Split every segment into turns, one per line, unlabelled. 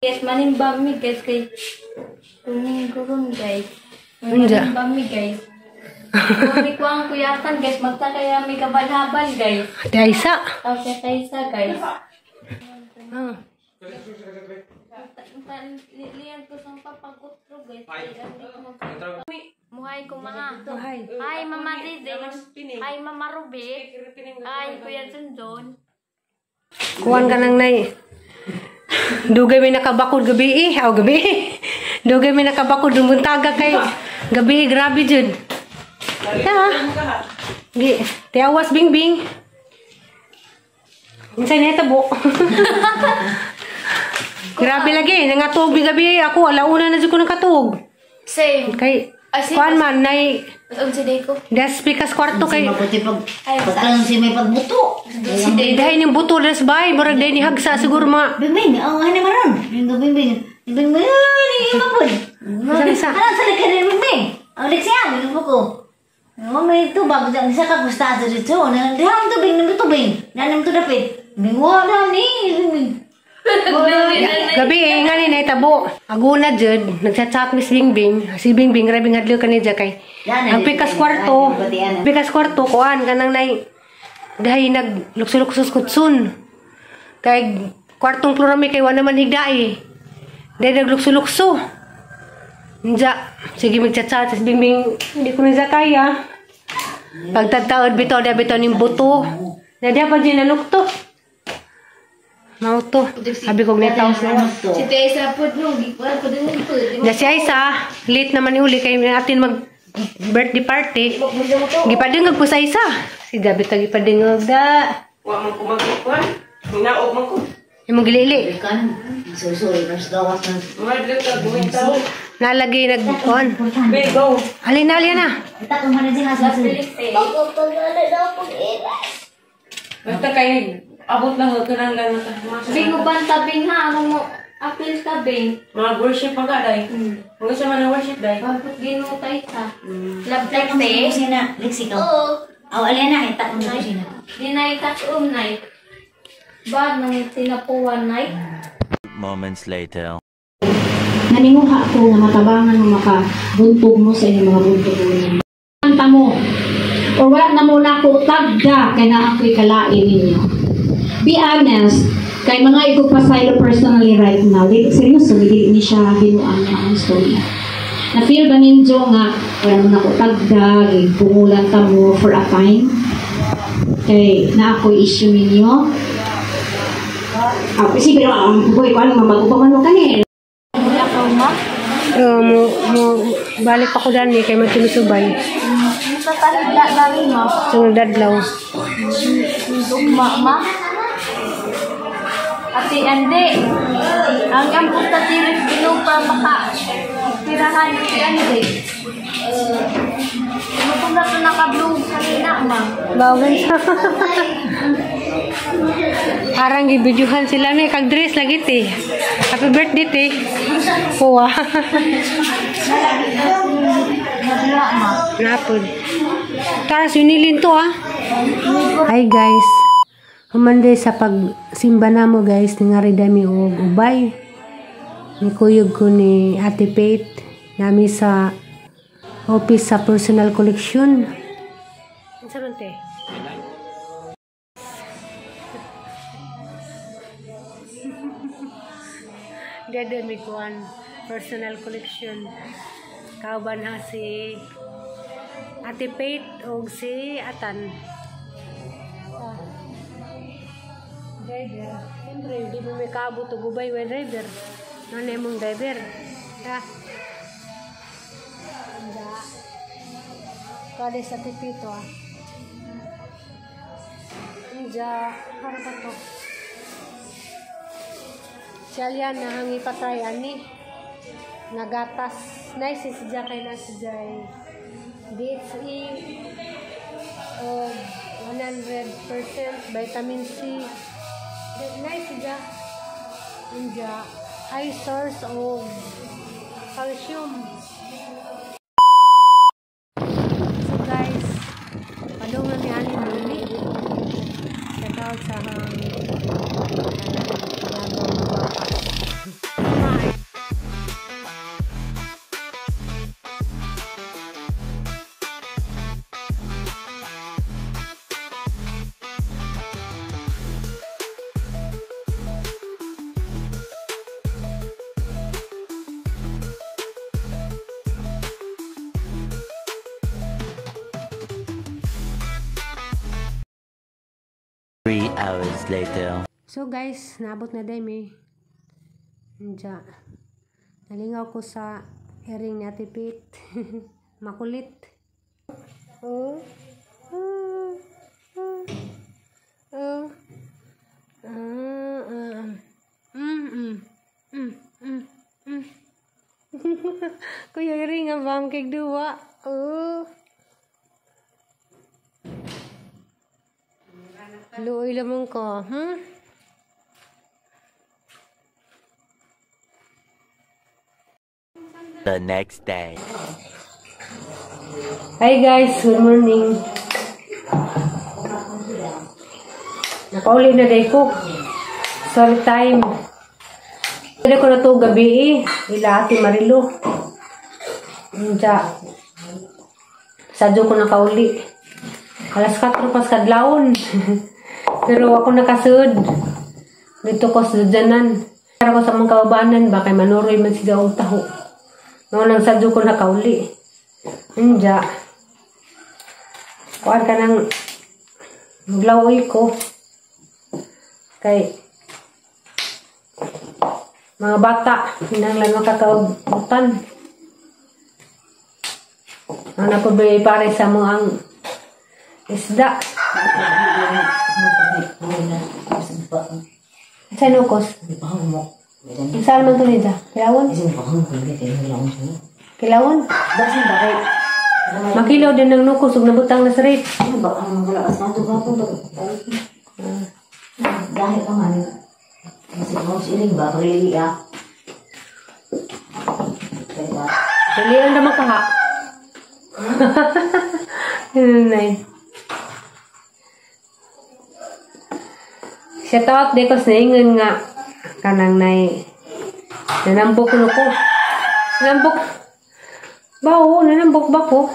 Guys, manimba mi guys kay Domingo ron guys.
Unja.
Manimba mi guys. Kami ko ang kuyatan guys, magta kaya may kabalhabal guys.
Ate Aisa.
Tapos siya tayo sa guys.
Ah.
Liyan ko sa papagutro guys. Muhay ko mga.
Hi.
Hi Mama Didi. Hi Mama Ruby. Hi Kuya Junjun.
Kuan ka nang nay. Dugay may nakabakod gabi eh. Aw gabi. Dugay may nakabakod buntaga kay gabi grabe jud. Ta. Gi, tiawas bingbing. Unsay nahitabo? Grabe lagi, nangatuog mi gabi ako alauna na jud ko nakatuog.
Same.
Kay
Ay,
kuan man nay
Unsa day ko?
das pikas kwarto kay
Mabuti pag pagkalang si may pagbuto.
dahil ning buto das bay murag dahil ni hagsa siguro mga
Bingbing, ang ano maron? Bingbing, bingbing, ni mapod.
Isa-isa.
Ano sa likod ni bingbing? Ang leksya, bingbing ko. Oh, may tubag dyan sa kagusta sa dito. Dihang tubig, nang tubig. Nanam to dapit. Bing wala ni bingbing.
Gabi eh, nga ni nahitabo. Aguna jud, nagchat-chat Miss Bingbing. Si Bingbing grabe ngadlo kani kay. Ang pikas kwarto, pikas kwarto kuan kanang nay dahil naglukso-lukso kutsun. Kay kwartong floor mi kay wala man higda eh. Dahil naglukso-lukso. Nja, sige magchat-chat si Bingbing, hindi ko na kaya. Pagtagtaod bitaw da bitaw ning buto. Na diha pa jud nanukto. Mao to. Sabi ko nitaw sa.
Si Tessa po no, gikuan ko din po.
Na si Aisa, late naman ni uli kay natin mag birthday party. Gipadungog po sa Aisa. Si David ta gipadungog da.
Wa man ko magkuan. Hinaog man ko.
Imong gilili.
Sorry, mas gawas na.
Madlog ka buhin tao.
Nalagay nag on.
Be go.
Alin na alin na.
Ita ko man din sa
Basta kay abot lang ko nang lang
Bingo ban tabing ha, ano mo apil tabing.
Mga worship pa ka day. Mga sa man worship day.
Pampot Ginoo tayo sa. Love
Ita ko
like
kusina, leksi ka. Aw alena, ita ko kusina.
Dinay tatum night. Ba nang tinapuan night.
Moments later.
Naninguha ko nga matabangan mo makabuntog mo sa inyong mga buntog. Kanta mo. Or wala na muna ko tagda kay na ako'y kalain ninyo. Be honest, kay mga igugpasaylo personally right now, di, seryoso, hindi ni siya binuang na ang story. Na-feel ba ninyo nga wala mo na ko tagda, pungulan ta mo for a time? Kay na ako'y issue ninyo. Ah, kasi pero ang boy ko ano mabago pa man kani.
Mo balik pa ko dani kay magtumisubay.
Tatahigla namin ma.
Sunod adlaw.
Ugma ma. Ate Ande. Ang ambot ta tiris Ginoo pa maka tirahan ni Ande. Mutong na to naka-blue kanina ma.
Bawal sa. Parang gibidyuhan sila ni kag dress lagi ti. Happy birthday ti. Kuha. Napod. Taras yunilin to ah. Hi guys. Humande sa pagsimba na mo guys, ningari dami og ubay. Nikuyog ko ni Ate Faith nami sa office sa personal collection. Unsa man te? Dede mi kuan personal collection. Kauban ha si Ate Faith og si Atan. Driver. Siyempre, hindi mo may kaabot og ubay way driver. Ano na imong driver? Ha? Hindi. Kade sa tipito ah. Hindi. Para ba to? Si Aliana hangi patay ani. Nagatas. Nice si Jakay na si Jai. DHE o 100% vitamin C. Nice siya. Inja. High source of calcium. So guys, padungan ni Ani Mimi. Shout out sa
hours later.
So guys, naabot na day mi. Diya. Nalingaw ko sa hearing ni Ate Pete. Makulit. Oh. Ah. Ah. Oh. Ah, ah. Mm, mm. Mm, mm, mm. Kuya hearing ang bangkig duwa. Oh. Luoy lamang ko,
The next day.
Hi guys, good morning. Nakauli na day ko. Sorry time. Pwede ko na to gabi eh. Ila Ate Marilo. Unja. Sadyo ko nakauli. Alas 4 pas kadlawon. Pero ako nakasud. Dito ko sa dyanan. Pero ko sa mga kababanan ba kay manuroy man siya og taho. Noon ang sadyo ko nakauli. Unja. Kuan ka nang maglawoy ko. Kay mga bata kinahanglan makakautan. Ang napabili pare sa mga ang isda. Sa nukos? Saan man ito nila? Kilawon? Kilawon? Makilaw din ng nukos ug nabutang na sa rate.
Dahil ka man.
Dali ang naman kaha. Nanay. Shout out de ko sa naingon nga kanang nay nanambok no ko. Nanambok. Bawo, nanambok ba ko?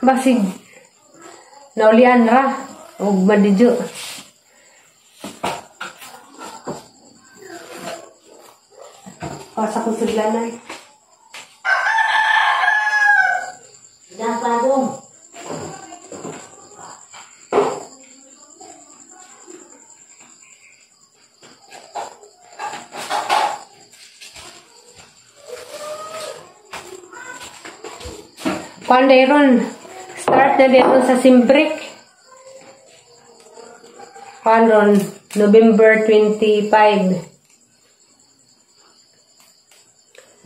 Basig naulian ra og madidyo. Pasa ko sudlanan. Kuan ron, start na din sa Simbrick. Kuan ron, November 25.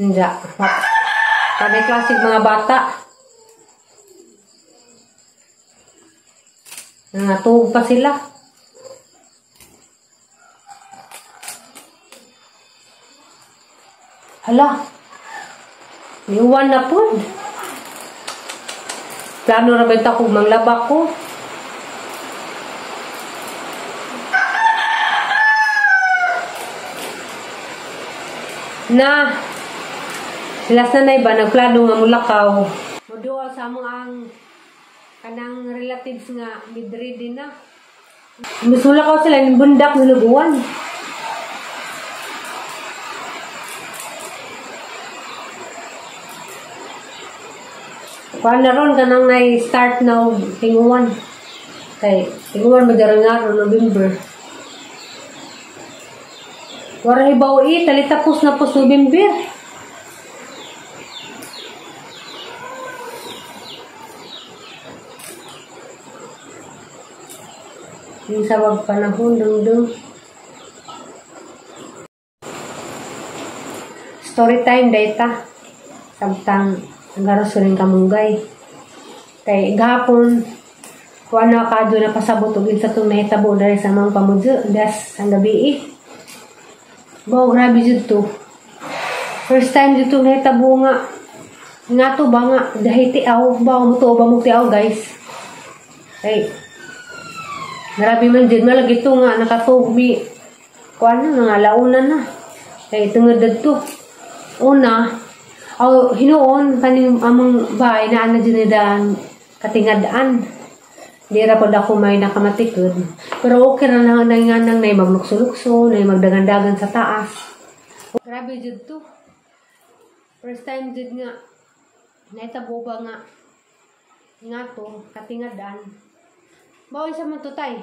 Nja. Pwede klasig mga bata. Nangatug pa sila. Hala. Niuwan na po. Plano ra ba ito kung manglaba ko? Na sila sanay ba nagplano nga mulakaw? Muduol sa among ang kanang relatives nga midready na. Musulakaw sila ning bundak niluguan. Kuan na ron kanang nay start na og tinguan. Kay tinguan madarang nga November. Wara hibaw i talitapos na pos November. Yung sabag panahon dungdung. Story time data. Samtang nagaros rin kamunggay. Kay gahapon kuan na kadto na pasabot og unsa tong nahitabo diri sa among pamudyo das ang gabi eh. Wow, grabe jud to. First time jud to nahitabo nga nga to ba nga dahi tiaw ba mo to ba mo tiaw guys. Kay grabe man jud malagi to nga nakatug mi kuan na nga launa na. Kay tungod dadto. Una aw hinuon kaning among bahay na ana jud nidaan katingadaan. Di ra pod ako may nakamatikod. Pero okay ra na nga nang nay maglukso-lukso, nay magdagandagan sa taas. Grabe jud to. First time jud nga naitabo ba nga nga to katingadaan. Bawi sa man to tay.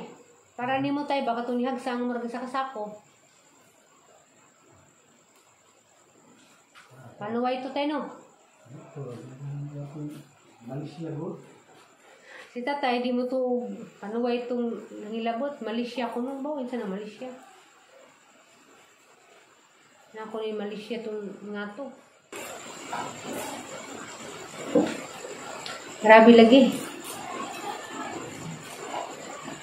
Para nimo tay baka tunihag sa ang murag sa kasako. Panuway to tay no?
Malaysia go.
Si tatay di mo to panuway itong nangilabot. Malaysia ko nung ba? Insa na Malaysia? Nako ni Malaysia itong nga to. Grabe lagi.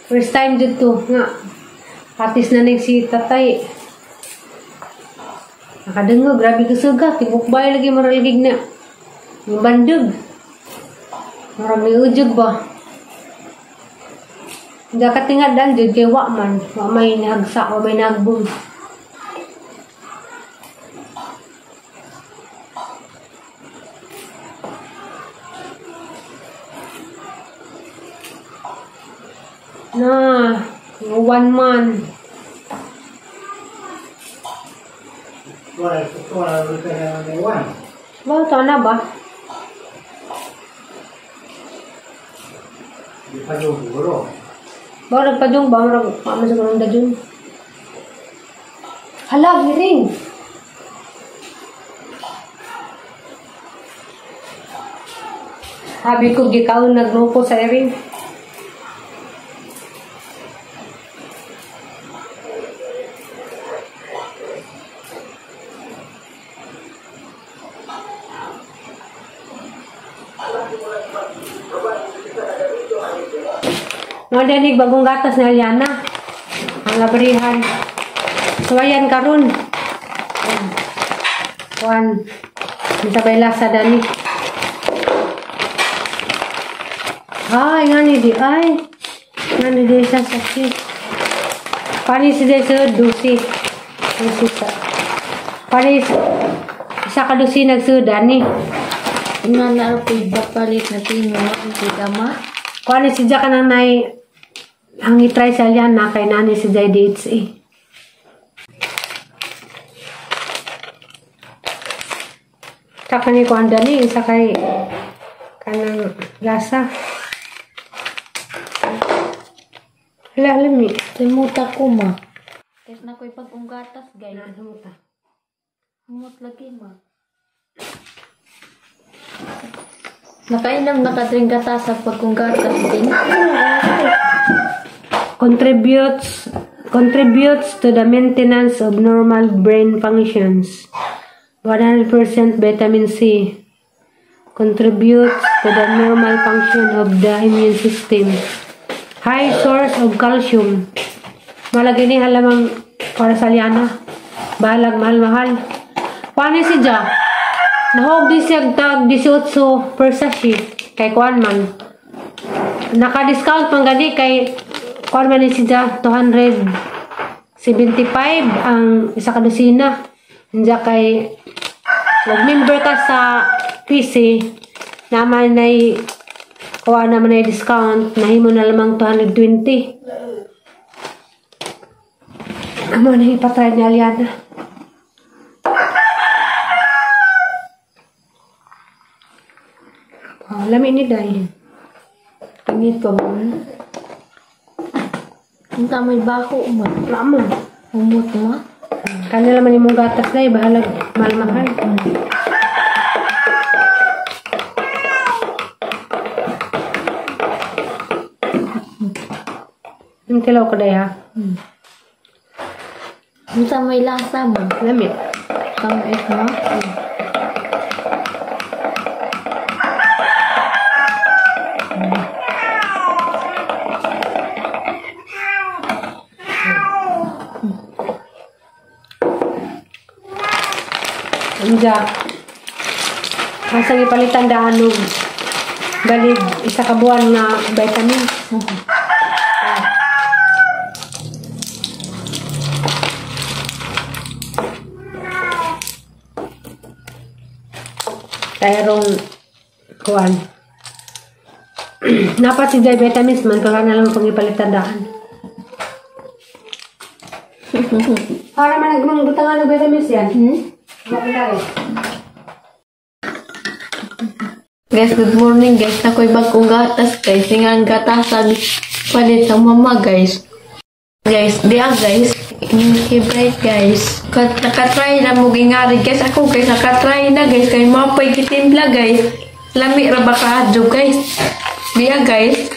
First time dito nga. Patis na ning si tatay. Nakadungog, grabe kasuga. Tibok bay lagi maralgig na. Yung bandog. Marang may ujog ba? Hindi ka tingadan dyan kay wa man. Wa may nahagsa, wa may nagbong. Na, 1 month. Ba, ito na ba? Ba, nagpadung ba? Marag, sa ganun dajun. Hala, giring! Sabi ko, gikaon nagluko sa iring. Mga bagong gatas na Aliana. Ang labrihan. So, ayan karon. Kuan. Sabay lasa dani. Ay, nga ni di. Ay. Nga ni di siya sakit. Panis di sa dusi. Dusi sa. Panis. Isa ka dusi nagsudan ni.
Nga na ako'y bapalit na tingo. Ang ma.
Kuan ni siya ka nang nai. Ang i-try sa Aliana kay nani si Jai DHA. Saka ni kuan dani isa kay kanang lasa. Hala lami,
Limuta ko ma. Kes na ko'y pag-ong gatas guys.
Limuta.
Humot lagi ma. Nakainom nakatring gatas sa pag-ong gatas din.
Contributes to the maintenance of normal brain functions. 100% vitamin C contributes to the normal function of the immune system. High source of calcium. Malagi ni halamang para sa Aliana. Balag mahal-mahal. Paano si Ja? Nahog di siya tag 18 per sachet kay kuan man. Naka-discount man gani kay kuan man ni si Ja 275 ang isa ka dosina. Diya kay mag-member ka sa PC naman ay kuha naman ay discount, nahimo na lamang 220. Amo na ipatry ni Aliana. Oh, lami ni Day.
Tingit ko mo. Ang tamay bako mo.
Lama.
Humot mo.
Kanila man imong gatas na, bahalag mahal-mahal. Yung kilaw ko day ha?
Ang may lasa mo.
Lamit.
Tamis mo?
Anja. Masang ipalitan daan og balig isa ka buwan na vitamins. Tayrong kuan. Napat si Jai vitamins man kaya na lang pang ipalitan daan. Para man nagmangbutangan og vitamins yan.
Guys, good morning guys. Nakoy bagong gatas guys. Singang gatasan palit sa mama guys.
Guys, diha guys, i-bright guys. Kat nakatry na mo gingari guys. Ako guys, nakatry na guys. Kay mapay gitimpla guys. Lami ra ba kaadyo guys. Diha guys.